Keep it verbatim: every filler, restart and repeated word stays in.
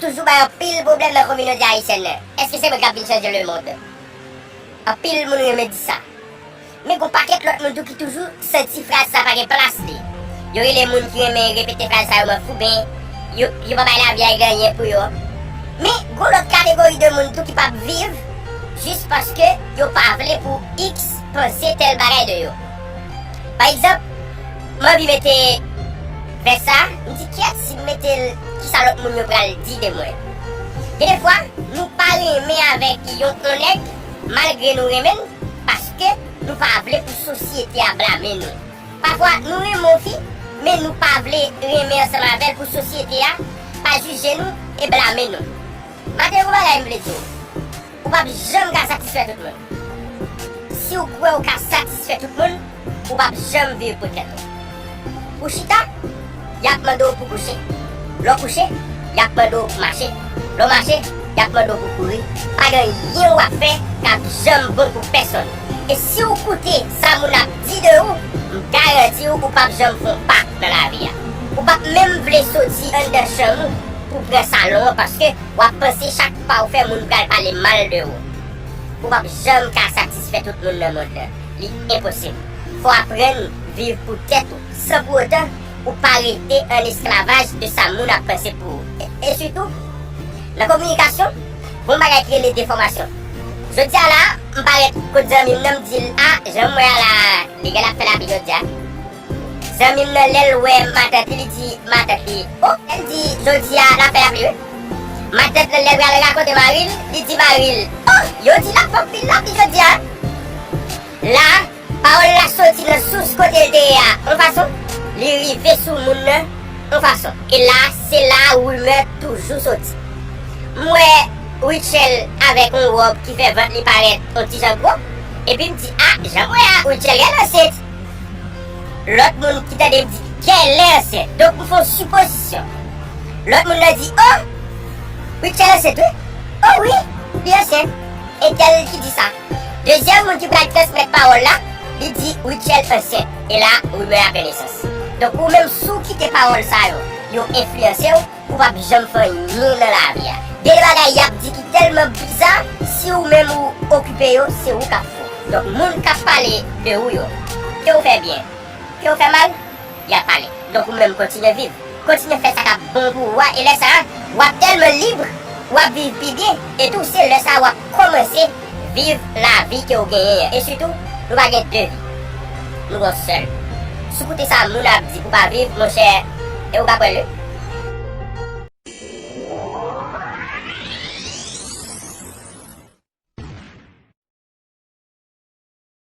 toujou bay anpil pwoblèm nan kominote ayisyèn nan. Èske se mwen k ap vin chanje lemonn? Anpil moun renmen di sa. Men gon pakèt lòt moun tou ki toujou santi fraz sa pa gen plas li. Yo rele moun ki renmen repete fraz sa yo manfouben, yo, yo pa bay lavi a gen anyen pou yo. Men gon lòt kategori de moun tou ki p ap viv jis paske yo pa vle pou X panse tèl bagay de yo. Pa egzanp, m anvi mete vès sa, m di kyèt si m mete l, kisa lòt moun yo pral di de mwen. Gen de fwa, nou pa renmen avèk yon, yon nèg, malgre nou renmen l, paske nou pa vle pou sosyete a blame nou. Pafwa, nou renmen yon fi, men nou pa vle renmen ansanm avè l pou sosyete a pa jije nou e blame nou. Maten, yon bagay m vle di w. Ou p ap janm ka satisfè tout moun. Si w kwè w ka satisfè tout moun, ou p ap janm viv pou tèt ou. Ou chita, y ap mande w pou kouche. Lè w kouche, y ap mande w pou mache. Lè w mache, y ap mande w pou kouri. Pa gen anyen w ap fè k ap janm bon pou pèsonn. E si w koute sa moun ap di de ou, m garanti w, ou p ap janm fè yon pa nan lavi a. Ou p ap menm vle soti anndan chanm ou pou pran salon an, paske w ap panse chak pa w fè moun pral pale mal de ou. Ou p ap janm ka satisfè tout moun nan mond lan. Li enposib. Fò w aprann viv pou tèt ou, san pou otan ou pa rete an esklavaj de sa moun ap panse pou ou. E, e sitou, nan kominikasyon, gon bagay ki rele defòmasyon. Jodi a la, m parèt kot zanmi m nan, m di l, a, jan m wè a la, li gen l ap fè lapli jodi a. Zanmi m nan, lè l wè matant li, li di matant li, o, lè l di, jodi a, l ap fè lapli, wi. Matant lan, lè l pral rakonte mari l, li di mari l, o, yo di l ap fè anpil lapli jodi a. La, pawòl la soti nan sous kote l te ye a, yon fason, li rive sou moun nan, yon fason. E la, se la rimè toujou soti. M wè Rutshelle avèk yon wòb ki fè vant li parèt yon ti jan gwo, epi m di, a, jan m wè a, Rutshelle genlè ansent. Lòt moun ki tande m di, genlè ansent. Donk, m fè yon sipozisyon. Lòt moun nan di, o, Rutshelle ansent, wi. O, wi, li ansent. Entèl ki di sa. Dezyèm moun ki pral transmèt pawòl la, li di, Rutshelle ansent. E la, rimè a pran nesans. Donk, ou menm, si w kite pawòl sa yo, yo enfliyanse w, ou p ap janm fè anyen nan lavi a. Gen de bagay y ap di ki tèlman biza, si ou menm ou okipe yo, se ou k ap fè. Donk, moun k ap pale de ou yo, ke w fè byen, ke w fè mal, y ap pale. Donk, ou menm kontinye viv. Kontinye fè sa k ap bon pou ou a, e lè sa a, w ap tèlman lib, w ap viv pi byen, e tou se lè sa a w ap kòmanse viv lavi ke w genyen an. E sitou, nou pa gen de vi. Nou gon sèl. Si w koute sa moun ap di pou w pa viv, monchè, e ou pa pran l, wi.